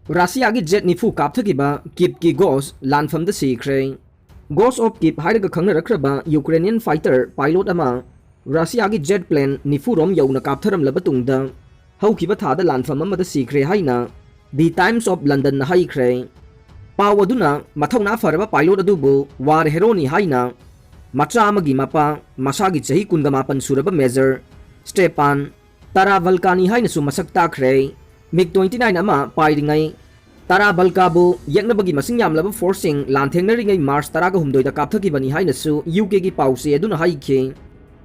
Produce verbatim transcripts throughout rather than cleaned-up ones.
ꯔꯁꯤꯌꯥꯒꯤ Z ꯅꯤꯐꯨ ꯀꯥꯞꯊꯈꯤꯕ ꯀꯤꯞꯀꯤ ꯒꯣꯁ ꯂꯥꯟꯐꯝꯗ ꯁꯤꯈ꯭ꯔꯦ꯫ ꯒꯣꯁ of keep ꯍꯥꯏꯔꯒ ꯈꯪꯅꯔꯛꯈ꯭ꯔꯕ ꯌꯨꯀ꯭ꯔꯦꯅꯤꯌꯟ ꯐꯥꯏꯇꯔ ꯄꯥꯏꯂꯣꯠ ꯑꯃ ꯔꯁꯤꯌꯥꯒꯤ ꯖꯦꯠ ꯄ꯭ꯂꯦꯟ ꯅꯤꯐꯨ ꯔꯣꯝ ꯌꯧꯅ ꯀꯥꯞꯊꯔꯝꯂꯕ ꯇꯨꯡꯗ ꯍꯧꯈꯤꯕ ꯊꯥꯗ ꯂꯥꯟꯐꯝ ꯑꯃꯗ ꯁꯤꯈ꯭ꯔꯦ ꯍꯥꯏꯅ The Times of Londonꯅ ꯍꯥꯏꯈ꯭ꯔꯦ꯫ ꯄꯥꯎ ꯑꯗꯨꯅ ꯃꯊꯧꯅꯥ ꯐꯔꯕ ꯄꯥꯏꯂꯣꯠ ꯑꯗꯨꯕꯨ ꯋꯥꯔ ꯍꯦꯔꯣꯅꯤ ꯍꯥꯏꯅ ꯃꯆꯥ ꯑꯃꯒꯤ ꯃꯄꯥ, ꯃꯁꯥꯒꯤ ꯆꯍꯤ ꯀꯨꯟꯒ ꯃꯥꯄꯟ ꯁꯨꯔꯕ ꯃꯦꯖꯔ ꯁ꯭ꯇꯦꯄꯥꯟ ꯇꯔꯥꯚꯜꯀꯥꯅꯤ ꯍꯥꯏꯅꯁꯨ ꯃꯁꯛ ꯇꯥꯛꯈ꯭ꯔꯦ꯫ ꯃꯤꯒ ꯇ꯭ꯋꯦꯟꯇꯤ ꯅꯥꯏꯟ ꯑꯃ ꯄꯥꯏꯔꯤꯉꯩ ꯇꯔꯥꯚꯜꯀꯥꯕꯨ ꯌꯦꯛꯅꯕꯒꯤ ꯃꯁꯤꯡ ꯌꯥꯝꯂꯕ ꯐꯣꯔꯁꯁꯤꯡ ꯂꯥꯟꯊꯦꯡꯅꯔꯤꯉꯩ ꯃꯥꯔꯆ ꯇꯔꯥꯒ ꯍꯨꯝꯗꯣꯏꯗ ꯀꯥꯞꯊꯈꯤꯕꯅꯤ ꯍꯥꯏꯅꯁꯨ ꯌꯨ ꯀꯦꯒꯤ ꯄꯥꯎꯆꯦ ꯑꯗꯨꯅ ꯍꯥꯏꯈꯤ꯫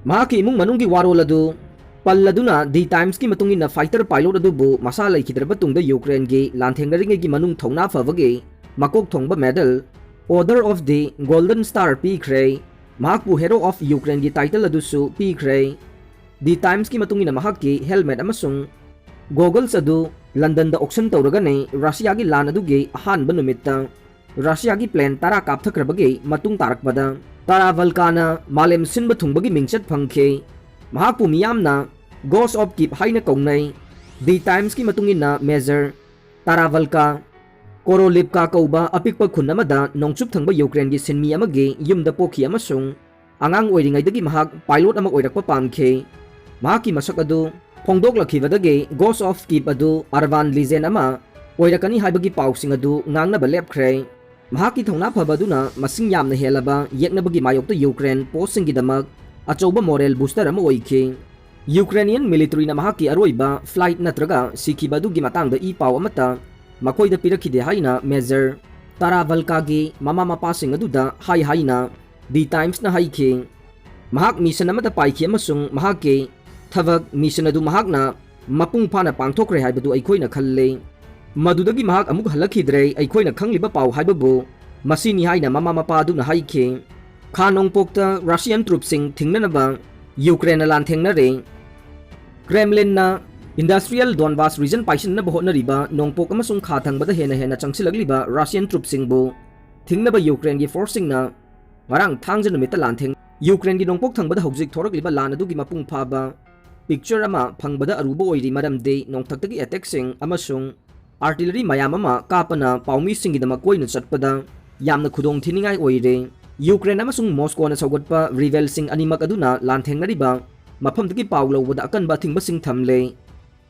ꯃꯍꯥꯛꯀꯤ ꯏꯃꯨꯡ ꯃꯅꯨꯡꯒꯤ ꯋꯥꯔꯣꯜ ꯑꯗꯨ ꯄꯜꯂꯗꯨꯅ The Timesꯀꯤ ꯃꯇꯨꯡ ꯏꯟꯅ ꯐꯥꯏꯇꯔ ꯄꯥꯏꯂꯣꯠ ꯑꯗꯨꯕꯨ ꯃꯁꯥ ꯂꯩꯈꯤꯗ꯭ꯔꯕ ꯇꯨꯡꯗ ꯌꯨꯀ꯭ꯔꯦꯟꯒꯤ ꯂꯥꯟꯊꯦꯡꯅꯔꯤꯉꯩꯒꯤ ꯃꯅꯨꯡ ꯊꯧꯅꯥ ꯐꯕꯒꯤ ꯃꯀꯣꯛ ꯊꯣꯡꯕ medal Order of the Golden Star ꯄꯤꯈ꯭ꯔꯦ꯫ ꯃꯍꯥꯛꯄꯨ Hero of Ukraineꯒꯤ ꯇꯥꯏꯇꯜ ꯑꯗꯨꯁꯨ ꯄꯤꯈ꯭ꯔꯦ꯫ The Timesꯀꯤ ꯃꯇꯨꯡ ꯏꯟꯅ ꯃꯍꯥꯛꯀꯤ ꯍꯦꯜꯃꯦꯠ ꯑꯃꯁꯨꯡ ꯒꯣꯒꯜꯁ ꯑꯗꯨ ꯂꯟꯗꯟꯗ ꯑꯣꯛꯁꯟ ꯇꯧꯔꯒꯅꯤ ꯔꯁꯤꯌꯥꯒꯤ ꯂꯥꯟ ꯑꯗꯨꯒꯤ ꯑꯍꯥꯟꯕ ꯅꯨꯃꯤꯠꯇ ꯔꯁꯤꯌꯥꯒꯤ ꯄ꯭ꯂꯦꯟ ꯇꯔꯥ ꯀꯥꯞꯊꯈ꯭ꯔꯕꯒꯤ ꯃꯇꯨꯡ ꯇꯥꯔꯛꯄꯗ ꯇꯔꯥꯚꯜꯀꯥꯅ ꯃꯥꯂꯦꯝ ꯁꯤꯟꯕ ꯊꯨꯡꯕꯒꯤ ꯃꯤꯡꯆꯠ ꯐꯪꯈꯤ꯫ ꯃꯍꯥꯛꯄꯨ ꯃꯤꯌꯥꯝꯅ Ghost of Kyiv ꯍꯥꯏꯅ ꯀꯧꯅꯩ꯫ The Timesꯀꯤ ꯃꯇꯨꯡ ꯏꯟꯅ ꯃꯦꯖꯔ ꯇꯔꯥꯚꯜꯀꯥ ꯀꯣꯔꯣꯂꯤꯞꯀꯥ ꯀꯧꯕ ꯑꯄꯤꯛꯄ ꯈꯨꯟ ꯑꯃꯗ ꯅꯣꯡꯆꯨꯞ ꯊꯪꯕ ꯌꯨꯀ꯭ꯔꯦꯟꯒꯤ ꯁꯤꯟꯃꯤ ꯑꯃꯒꯤ ꯌꯨꯝꯗ ꯄꯣꯛꯈꯤ ꯑꯃꯁꯨꯡ ꯑꯉꯥꯡ ꯑꯣꯏꯔꯤꯉꯩꯗꯒꯤ ꯃꯍꯥꯛ ꯄꯥꯏꯂꯣꯠ ꯑꯃ ꯑꯣꯏꯔꯛꯄ ꯄꯥꯝꯈꯤ꯫ ꯃꯍꯥꯛꯀꯤ ꯃꯁꯛ ꯑꯗꯨ ꯐꯣꯡꯗꯣꯛꯂꯛꯈꯤꯕꯗꯒꯤ Ghost of Kyiv ꯑꯗꯨ urban legend ꯑꯃ ꯑꯣꯏꯔꯛꯀꯅꯤ ꯍꯥꯏꯕꯒꯤ ꯄꯥꯎꯁꯤꯡ ꯑꯗꯨ ꯉꯥꯡꯅꯕ ꯂꯦꯞꯈ꯭ꯔꯦ꯫ ꯃꯍꯥꯛꯀꯤ ꯊꯧꯅꯥ ꯐꯕ ꯑꯗꯨꯅ ꯃꯁꯤꯡ ꯌꯥꯝꯅ ꯍꯦꯜꯂꯕ ꯌꯦꯛꯅꯕꯒꯤ ꯃꯥꯌꯣꯛꯇ ꯌꯨꯀ꯭ꯔꯦꯟ ꯄꯣꯁꯁꯤꯡꯒꯤꯗꯃꯛ ꯑꯆꯧꯕ moral booster ꯑꯃ ꯑꯣꯏꯈꯤ꯫ ꯌꯨꯀ꯭ꯔꯦꯅꯤꯌꯟ ꯃꯤꯂꯤꯇꯔꯤꯅ ꯃꯍꯥꯛꯀꯤ ꯑꯔꯣꯏꯕ ꯐ꯭ꯂꯥꯏꯠ ꯅꯠꯇ꯭ꯔꯒ ꯁꯤꯈꯤꯕ ꯑꯗꯨꯒꯤ ꯃꯇꯥꯡꯗ ꯏ ꯄꯥꯎ ꯑꯃꯠꯇ ꯃꯈꯣꯏꯗ ꯄꯤꯔꯛꯈꯤꯗꯦ ꯍꯥꯏꯅ ꯃꯦꯖꯔ ꯇꯔꯥꯚꯜꯀꯥꯒꯤ ꯃꯃꯥ ꯃꯄꯥꯁꯤꯡ ꯑꯗꯨꯗ ꯍꯥꯏ ꯍꯥꯏꯅ The Timesꯅ ꯍꯥꯏꯈꯤ꯫ ꯃꯍꯥꯛ ꯃꯤꯁꯟ ꯑꯃꯗ ꯄꯥꯏꯈꯤ ꯑꯃꯁꯨꯡ ꯃꯍꯥꯛꯀꯤ ꯊꯕꯛ ꯃꯤꯁꯟ ꯑꯗꯨ ꯃꯍꯥꯛꯅ ꯃꯄꯨꯡ ꯐꯥꯅ ꯄꯥꯡꯊꯣꯛꯈ꯭ꯔꯦ ꯍꯥꯏꯕꯗꯨ ꯑꯩꯈꯣꯏꯅ ꯈꯜꯂꯤ꯫ ꯃꯗꯨꯗꯒꯤ ꯃꯍꯥꯛ ꯑꯃꯨꯛ ꯍꯜꯂꯛꯈꯤꯗ꯭ꯔꯦ꯫ ꯑꯩꯈꯣꯏꯅ ꯈꯪꯂꯤꯕ ꯄꯥꯎ ꯍꯥꯏꯕꯕꯨ ꯃꯁꯤꯅꯤ ꯍꯥꯏꯅ ꯃꯃꯥ ꯃꯄꯥ ꯑꯗꯨꯅ ꯍꯥꯏꯈꯤ꯫ ꯈꯥ ꯅꯣꯡꯄꯣꯛꯇ ꯔꯁꯤꯌꯟ ꯇ꯭ꯔꯨꯞꯁꯤꯡ ꯊꯤꯡꯅꯅꯕ ꯌꯨꯀ꯭ꯔꯦꯟꯅ ꯂꯥꯟꯊꯦꯡꯅꯔꯦ꯫ ꯀ꯭ꯔꯦꯝꯂꯤꯟꯅ industrial Donbas region ꯄꯥꯏꯁꯤꯟꯅꯕ ꯍꯣꯠꯅꯔꯤꯕ ꯅꯣꯡꯄꯣꯛ ꯑꯃꯁꯨꯡ ꯈꯥ ꯊꯪꯕꯗ ꯍꯦꯟꯅ ꯍꯦꯟꯅ ꯆꯪꯁꯤꯜꯂꯛꯂꯤꯕ ꯔꯁꯤꯌꯟ ꯇ꯭ꯔꯨꯞꯁꯤꯡꯕꯨ ꯊꯤꯡꯅꯕ ꯌꯨꯀ꯭ꯔꯦꯟꯒꯤ ꯐꯣꯔꯁꯁꯤꯡꯅ ꯉꯔꯥꯡ ꯊꯥꯡꯖ ꯅꯨꯃꯤꯠꯇ ꯂꯥꯟꯊꯦꯡ ꯌꯨꯀ꯭ꯔꯦꯟꯒꯤ ꯅꯣꯡꯄꯣꯛ ꯊꯪꯕꯗ ꯍꯧꯖꯤꯛ ꯊꯣꯔꯛꯂꯤꯕ ꯂꯥꯟ ꯑꯗꯨꯒꯤ ꯃꯄꯨꯡ ꯐꯥꯕ ꯄꯤꯛꯆꯔ ꯑꯃ ꯐꯪꯕꯗ ꯑꯔꯨꯕ ꯑꯣꯏꯔꯤ, ꯃꯔꯝꯗꯤ ꯅꯣꯡꯊꯛꯇꯒꯤ ꯑꯦꯇꯦꯛꯁꯤꯡ ꯑꯃꯁꯨꯡ ꯑꯥꯔꯇꯤꯂꯔꯤ ꯃꯌꯥꯝ ꯑꯃ ꯀꯥꯞꯄꯅ ꯄꯥꯎꯃꯤꯁꯤꯡꯒꯤꯗꯃꯛ ꯀꯣꯏꯅ ꯆꯠꯄꯗ ꯌꯥꯝꯅ ꯈꯨꯗꯣꯡ ꯊꯤꯅꯤꯡꯉꯥꯏ ꯑꯣꯏꯔꯦ꯫ ꯌꯨꯀ꯭ꯔꯦꯟ ꯑꯃꯁꯨꯡ ꯃꯣꯁꯀꯣꯅ ꯁꯧꯒꯠꯄ ꯔꯤꯕꯦꯜꯁꯤꯡ ꯑꯅꯤꯃꯛ ꯑꯗꯨꯅ ꯂꯥꯟꯊꯦꯡꯅꯔꯤꯕ ꯃꯐꯝꯗꯒꯤ ꯄꯥꯎ ꯂꯧꯕꯗ ꯑꯀꯟꯕ ꯑꯊꯤꯡꯕꯁꯤꯡ ꯊꯝꯂꯦ꯫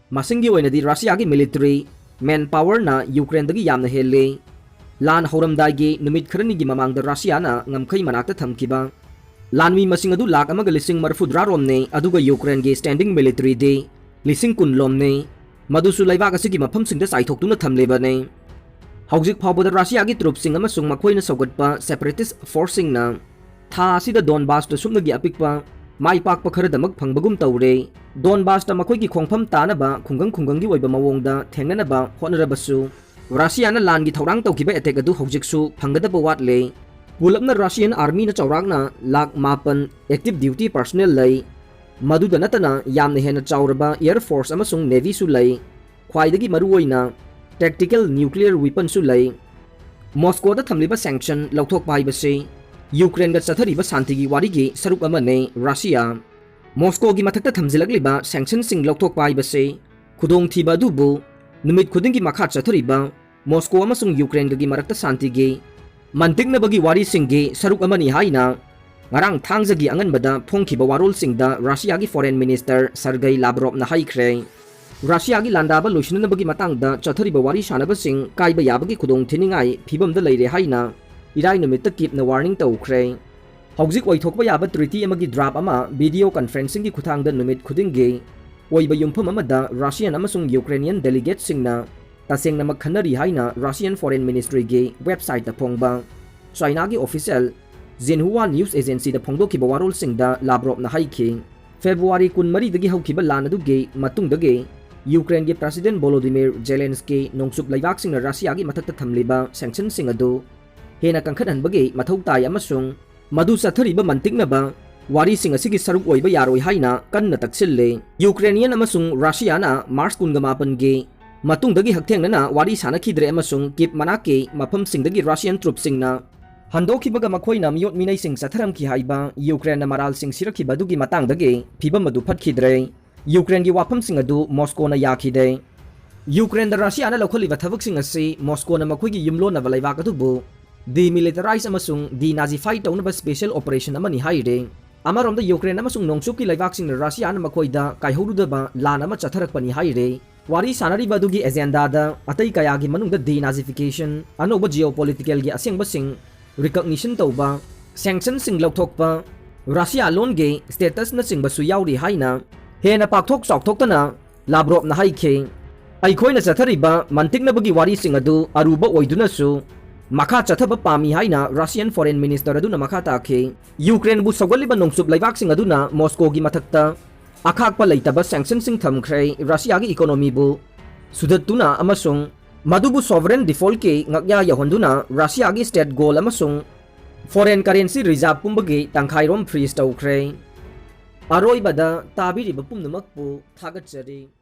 ꯃꯁꯤꯡꯒꯤ ꯑꯣꯏꯅꯗꯤ ꯔꯁꯤꯌꯥꯒꯤ ꯃꯤꯂꯤꯇꯔꯤ ꯃꯦꯟ ꯄꯥꯋꯔꯅ ꯌꯨꯀ꯭ꯔꯦꯟꯗꯒꯤ ꯌꯥꯝꯅ ꯍꯦꯜꯂꯤ꯫ ꯂꯥꯟ ꯍꯧꯔꯝꯗꯥꯏꯒꯤ ꯅꯨꯃꯤꯠ ꯈꯔꯅꯤꯒꯤ ꯃꯃꯥꯡꯗ ꯔꯁꯤꯌꯥꯅ ꯉꯝꯈꯩ ꯃꯅꯥꯛꯇ ꯊꯝꯈꯤꯕ ꯂꯥꯟꯃꯤ ꯃꯁꯤꯡ ꯑꯗꯨ ꯂꯥꯈ ꯑꯃꯒ ꯂꯤꯁꯤꯡ ꯃꯔꯤꯐꯨꯇꯔꯥ ꯔꯣꯝꯅꯤ, ꯑꯗꯨꯒ ꯌꯨꯀ꯭ꯔꯦꯟꯒꯤ ꯁ꯭ꯇꯦꯟꯗꯤꯡ ꯃꯤꯂꯤꯇꯔꯤꯗꯤ ꯂꯤꯁꯤꯡ ꯀꯨꯟ ꯂꯣꯝꯅꯤ꯫ ꯃꯗꯨꯁꯨ ꯂꯩꯕꯥꯛ ꯑꯁꯤꯒꯤ ꯃꯐꯝꯁꯤꯡꯗ ꯆꯥꯏꯊꯣꯛꯇꯨꯅ ꯊꯝꯂꯤꯕꯅꯤ꯫ ꯍꯧꯖꯤꯛ ꯐꯥꯎꯕꯗ ꯔꯁꯤꯌꯥꯒꯤ ꯇ꯭ꯔꯨꯞꯁꯤꯡ ꯑꯃꯁꯨꯡ ꯃꯈꯣꯏꯅ ꯁꯧꯒꯠꯄ ꯁꯦꯄꯔꯦꯇꯤꯁ ꯐꯣꯔꯁꯁꯤꯡꯅ ꯊꯥ ꯑꯁꯤꯗ ꯗꯣꯟꯕꯥꯁꯇ ꯁꯨꯞꯅꯒꯤ ꯑꯄꯤꯛꯄ ꯃꯥꯏ ꯄꯥꯛꯄ ꯈꯔꯗꯃꯛ ꯐꯪꯕꯒꯨꯝ ꯇꯧꯔꯦ꯫ ꯗꯣꯟꯕꯥꯁꯇ ꯃꯈꯣꯏꯒꯤ ꯈꯣꯡꯐꯝ ꯇꯥꯅꯕ ꯈꯨꯡꯒꯪ ꯈꯨꯡꯒꯪꯒꯤ ꯑꯣꯏꯕ ꯃꯑꯣꯡꯗ ꯊꯦꯡꯅꯅꯕ ꯍꯣꯠꯅꯔꯕꯁꯨ, ꯔꯁꯤꯌꯥꯅ ꯂꯥꯟꯒꯤ ꯊꯧꯔꯥꯡ ꯇꯧꯈꯤꯕ ꯑꯦꯇꯦꯛ ꯑꯗꯨ ꯍꯧꯖꯤꯛꯁꯨ ꯐꯪꯒꯗꯕ ꯋꯥꯠꯂꯦ꯫ ꯄꯨꯂꯞꯅ ꯔꯁꯤꯌꯥꯟ ꯑꯥꯔꯃꯤꯅ ꯆꯥꯎꯔꯥꯛꯅ ꯂꯥꯈ ꯃꯥꯄꯟ ꯑꯦꯛꯇꯤꯚ ꯗ꯭ꯌꯨꯇꯤ ꯄꯔꯁꯣꯅꯦꯜ ꯂꯩ꯫ ꯃꯗꯨꯗ ꯅꯠꯇꯅ ꯌꯥꯝꯅ ꯍꯦꯟꯅ ꯆꯥꯎꯔꯕ ꯑꯦꯌꯔ ꯐꯣꯔꯁ ꯑꯃꯁꯨꯡ ꯅꯦꯚꯤꯁꯨ ꯂꯩ꯫ ꯈ꯭ꯋꯥꯏꯗꯒꯤ ꯃꯔꯨꯑꯣꯏꯅ ꯇꯦꯛꯇꯤꯀꯦꯜ ꯅ꯭ꯌꯨꯀ꯭ꯂꯤꯌꯔ ꯋꯤꯄꯟꯁꯨ ꯂꯩ꯫ ꯃꯣꯁꯀꯣꯗ ꯊꯝꯂꯤꯕ ꯁꯦꯡꯁꯟ ꯂꯧꯊꯣꯛꯄ ꯍꯥꯏꯕꯁꯤ ꯌꯨꯀ꯭ꯔꯦꯟꯒ ꯆꯠꯊꯔꯤꯕ ꯁꯥꯟꯇꯤꯒꯤ ꯋꯥꯔꯤꯒꯤ ꯁꯔꯨꯛ ꯑꯃꯅꯤ꯫ ꯔꯁꯤꯌꯥ ꯃꯣꯁꯀꯣꯒꯤ ꯃꯊꯛꯇ ꯊꯝꯖꯤꯜꯂꯛꯂꯤꯕ ꯁꯦꯡꯁꯟꯁꯤꯡ ꯂꯧꯊꯣꯛꯄ ꯍꯥꯏꯕꯁꯤ ꯈꯨꯗꯣꯡꯊꯤꯕ ꯑꯗꯨꯕꯨ ꯅꯨꯃꯤꯠ ꯈꯨꯗꯤꯡꯒꯤ ꯃꯈꯥ ꯆꯠꯊꯔꯤꯕ ꯃꯣꯁꯀꯣ ꯑꯃꯁꯨꯡ ꯌꯨꯀ꯭ꯔꯦꯟꯒꯒꯤ ꯃꯔꯛꯇ ꯁꯥꯟꯇꯤꯒꯤ ꯃꯟꯇꯤꯛꯅꯕꯒꯤ ꯋꯥꯔꯤꯁꯤꯡꯒꯤ ꯁꯔꯨꯛ ꯑꯃꯅꯤ ꯍꯥꯏꯅ ꯉꯔꯥꯡ ꯊꯥꯡꯖꯒꯤ ꯑꯉꯟꯕꯗ ꯐꯣꯡꯈꯤꯕ ꯋꯥꯔꯣꯜꯁꯤꯡꯗ ꯔꯁꯤꯌꯥꯒꯤ ꯐꯣꯔꯦꯟ ꯃꯤꯅꯤꯁꯇꯔ ꯁꯔꯒꯩ ꯂꯥꯕ꯭ꯔꯣꯞꯅ ꯍꯥꯏꯈ꯭ꯔꯦ꯫ ꯔꯁꯤꯌꯥꯒꯤ ꯂꯥꯟꯗꯥꯕ ꯂꯣꯏꯁꯤꯟꯅꯅꯕꯒꯤ ꯃꯇꯥꯡꯗ ꯆꯠꯊꯔꯤꯕ ꯋꯥꯔꯤ ꯁꯥꯅꯕꯁꯤꯡ ꯀꯥꯏꯕ ꯌꯥꯕꯒꯤ ꯈꯨꯗꯣꯡꯊꯤꯅꯤꯡꯉꯥꯏ ꯐꯤꯕꯝꯗ ꯂꯩꯔꯦ ꯍꯥꯏꯅ ꯏꯔꯥꯏ ꯅꯨꯃꯤꯠꯇ ꯀꯤꯞꯅ ꯋꯥꯔꯅꯤꯡ ꯇꯧꯈ꯭ꯔꯦ꯫ ꯍꯧꯖꯤꯛ ꯑꯣꯏꯊꯣꯛꯄ ꯌꯥꯕ ꯇ꯭ꯔꯤꯇꯤ ꯑꯃꯒꯤ ꯗ꯭ꯔꯥꯐ ꯑꯃ ꯚꯤꯗꯤꯑꯣ ꯀꯟꯐꯔꯦꯟꯁꯤꯡꯒꯤ ꯈꯨꯠꯊꯥꯡꯗ ꯅꯨꯃꯤꯠ ꯈꯨꯗꯤꯡꯒꯤ ꯑꯣꯏꯕ ꯌꯨꯝꯐꯝ ꯑꯃꯗ ꯔꯁꯤꯌꯥꯟ ꯑꯃꯁꯨꯡ ꯌꯨꯀ꯭ꯔꯦꯅꯤꯌꯟ ꯗꯦꯂꯤꯒꯦꯠꯁꯤꯡꯅ ꯇꯁꯦꯡꯅꯃꯛ ꯈꯟꯅꯔꯤ ꯍꯥꯏꯅ ꯔꯁꯤꯌꯥꯟ ꯐꯣꯔꯦꯟ ꯃꯤꯅꯤꯁꯇ꯭ꯔꯤꯒꯤ ꯋꯦꯕꯁꯥꯏꯠꯇ ꯐꯣꯡꯕ ꯆꯥꯏꯅꯥꯒꯤ ꯑꯣꯐꯤꯁꯤꯌꯦꯜ ꯖꯤꯟꯍꯨꯋꯥ ꯅ꯭ꯌꯨꯁ ꯑꯦꯖꯦꯟꯁꯤꯗ ꯐꯣꯡꯗꯣꯛꯈꯤꯕ ꯋꯥꯔꯣꯜꯁꯤꯡꯗ ꯂꯥꯕ꯭ꯔꯣꯞꯅ ꯍꯥꯏꯈꯤ, ꯐꯦꯕ꯭ꯔꯨꯋꯥꯔꯤ ꯀꯨꯟꯃꯔꯤꯗꯒꯤ ꯍꯧꯈꯤꯕ ꯂꯥꯟ ꯑꯗꯨꯒꯤ ꯃꯇꯨꯡꯗꯒꯤ ꯌꯨꯀ꯭ꯔꯦꯟꯒꯤ ꯄ꯭ꯔꯁꯤꯗꯦꯟ ꯚꯣꯂꯣꯗꯤꯃꯤꯔ ꯖꯦꯂꯦꯟꯁꯀꯤ ꯅꯣꯡꯆꯨꯞ ꯂꯩꯕꯥꯛꯁꯤꯡꯅ ꯔꯁꯤꯌꯥꯒꯤ ꯃꯊꯛꯇ ꯊꯝꯂꯤꯕ ꯁꯦꯡꯁꯟꯁꯤꯡ ꯑꯗꯨ ꯍꯦꯟꯅ ꯀꯟꯈꯠꯍꯟꯕꯒꯤ ꯃꯊꯧ ꯇꯥꯏ ꯑꯃꯁꯨꯡ ꯃꯗꯨ ꯆꯠꯊꯔꯤꯕ ꯃꯟꯇꯤꯛꯅꯕ ꯋꯥꯔꯤꯁꯤꯡ ꯑꯁꯤꯒꯤ ꯁꯔꯨꯛ ꯑꯣꯏꯕ ꯌꯥꯔꯣꯏ ꯍꯥꯏꯅ ꯀꯟꯅ ꯇꯛꯁꯤꯜꯂꯤ꯫ ꯌꯨꯀ꯭ꯔꯦꯅꯤꯌꯟ ꯑꯃꯁꯨꯡ ꯔꯁꯤꯌꯥꯅ ꯃꯥꯔꯆ ꯀꯨꯟꯒ ꯃꯥꯄꯟꯒꯤ ꯃꯇꯨꯡꯗꯒꯤ ꯍꯛꯊꯦꯡꯅꯅ ꯋꯥꯔꯤ ꯁꯥꯅꯈꯤꯗ꯭ꯔꯦ ꯑꯃꯁꯨꯡ ꯀꯤꯞ ꯃꯅꯥꯛꯀꯤ ꯃꯐꯝꯁꯤꯡꯗꯒꯤ ꯔꯁꯤꯌꯟ ꯇ꯭ꯔꯨꯞꯁꯤꯡꯅ ꯍꯟꯗꯣꯛꯈꯤꯕꯒ ꯃꯈꯣꯏꯅ ꯃꯤꯑꯣꯠ ꯃꯤꯅꯩꯁꯤꯡ ꯆꯠꯊꯔꯝꯈꯤ ꯍꯥꯏꯕ ꯌꯨꯀ꯭ꯔꯦꯟꯅ ꯃꯔꯥꯜꯁꯤꯡ ꯁꯤꯔꯛꯈꯤꯕ ꯑꯗꯨꯒꯤ ꯃꯇꯥꯡꯗꯒꯤ ꯐꯤꯕꯝ ꯑꯗꯨ ꯐꯠꯈꯤꯗ꯭ꯔꯦ꯫ ꯌꯨꯀ꯭ꯔꯦꯟꯒꯤ ꯋꯥꯐꯝꯁꯤꯡ ꯑꯗꯨ ꯃꯣꯁꯀꯣꯅ ꯌꯥꯈꯤꯗꯦ꯫ ꯌꯨꯀ꯭ꯔꯦꯟꯗ ꯔꯁꯤꯌꯥꯅ ꯂꯧꯈꯠꯂꯤꯕ ꯊꯕꯛꯁꯤꯡ ꯑꯁꯤ ꯃꯣꯁꯀꯣꯅ ꯃꯈꯣꯏꯒꯤ ꯌꯨꯝꯂꯣꯟꯅꯕ ꯂꯩꯕꯥꯛ ꯑꯗꯨꯕꯨ demilitarize ꯑꯃꯁꯨꯡ denazify ꯇꯧꯅꯕ special operation ꯑꯃꯅꯤ ꯍꯥꯏꯔꯦ꯫ ꯑꯃꯔꯣꯝꯗ ꯌꯨꯀ꯭ꯔꯦꯟ ꯑꯃꯁꯨꯡ ꯅꯣꯡꯆꯨꯞꯀꯤ ꯂꯩꯕꯥꯛꯁꯤꯡꯅ ꯔꯁꯤꯌꯥꯅ ꯃꯈꯣꯏꯗ ꯀꯥꯏꯍꯧꯔꯨꯗꯕ ꯂꯥꯟ ꯑꯃ ꯆꯠꯊꯔꯛꯄꯅꯤ ꯍꯥꯏꯔꯦ꯫ ꯋꯥꯔꯤ ꯁꯥꯅꯔꯤꯕ ꯑꯗꯨꯒꯤ agendaꯗ ꯑꯇꯩ ꯀꯌꯥꯒꯤ ꯃꯅꯨꯡꯗ denazification, ꯑꯅꯧꯕ geopoliticalꯒꯤ ꯑꯁꯦꯡꯕꯁꯤꯡ recognition ꯇꯧꯕ, sanctionꯁꯤꯡ ꯂꯧꯊꯣꯛꯄ, ꯔꯁꯤꯌꯥ ꯂꯣꯟꯒꯤ statusꯅꯆꯤꯡꯕꯁꯨ ꯌꯥꯎꯔꯤ ꯍꯥꯏꯅ ꯍꯦꯟꯅ ꯄꯥꯛꯊꯣꯛ ꯆꯥꯎꯊꯣꯛꯇꯅ ꯂꯥꯕ꯭ꯔꯣꯞꯅ ꯍꯥꯏꯈꯤ꯫ ꯑꯩꯈꯣꯏꯅ ꯆꯠꯊꯔꯤꯕ ꯃꯟꯇꯤꯛꯅꯕꯒꯤ ꯋꯥꯔꯤꯁꯤꯡ ꯑꯗꯨ ꯑꯔꯨꯕ ꯑꯣꯏꯗꯨꯅꯁꯨ ꯃꯈꯥ ꯆꯠꯊꯕ ꯄꯥꯝꯃꯤ ꯍꯥꯏꯅ Russian Foreign Minister ꯑꯗꯨꯅ ꯃꯈꯥ ꯇꯥꯈꯤ꯫ ꯌꯨꯀ꯭ꯔꯦꯟꯕꯨ ꯁꯧꯒꯠꯂꯤꯕ ꯅꯣꯡꯆꯨꯞ ꯂꯩꯕꯥꯛꯁꯤꯡ ꯑꯗꯨꯅ ꯃꯣꯁꯀꯣꯒꯤ ꯃꯊꯛꯇ ꯑꯈꯥꯛꯄ ꯂꯩꯇꯕ sanctionꯁꯤꯡ ꯊꯝꯈ꯭ꯔꯦ꯫ ꯔꯁꯤꯌꯥꯒꯤ economyꯕꯨ ꯁꯨꯗꯠꯇꯨꯅ ꯑꯃꯁꯨꯡ ꯃꯗꯨꯕꯨ sovereign defaultꯀꯤ ꯉꯛꯌꯥ ꯌꯧꯍꯟꯗꯨꯅ ꯔꯁꯤꯌꯥꯒꯤ state gold ꯑꯃꯁꯨꯡ foreign currency reserve ꯄꯨꯝꯕꯒꯤ ꯇꯪꯈꯥꯏꯔꯣꯝ freeze ꯇꯧꯈ꯭ꯔꯦ꯫ ꯑꯔꯣꯏꯕꯗ ꯇꯥꯕꯤꯔꯤꯕ ꯄꯨꯝꯅꯃꯛꯄꯨ ꯊꯥꯒꯠꯆꯔꯤ꯫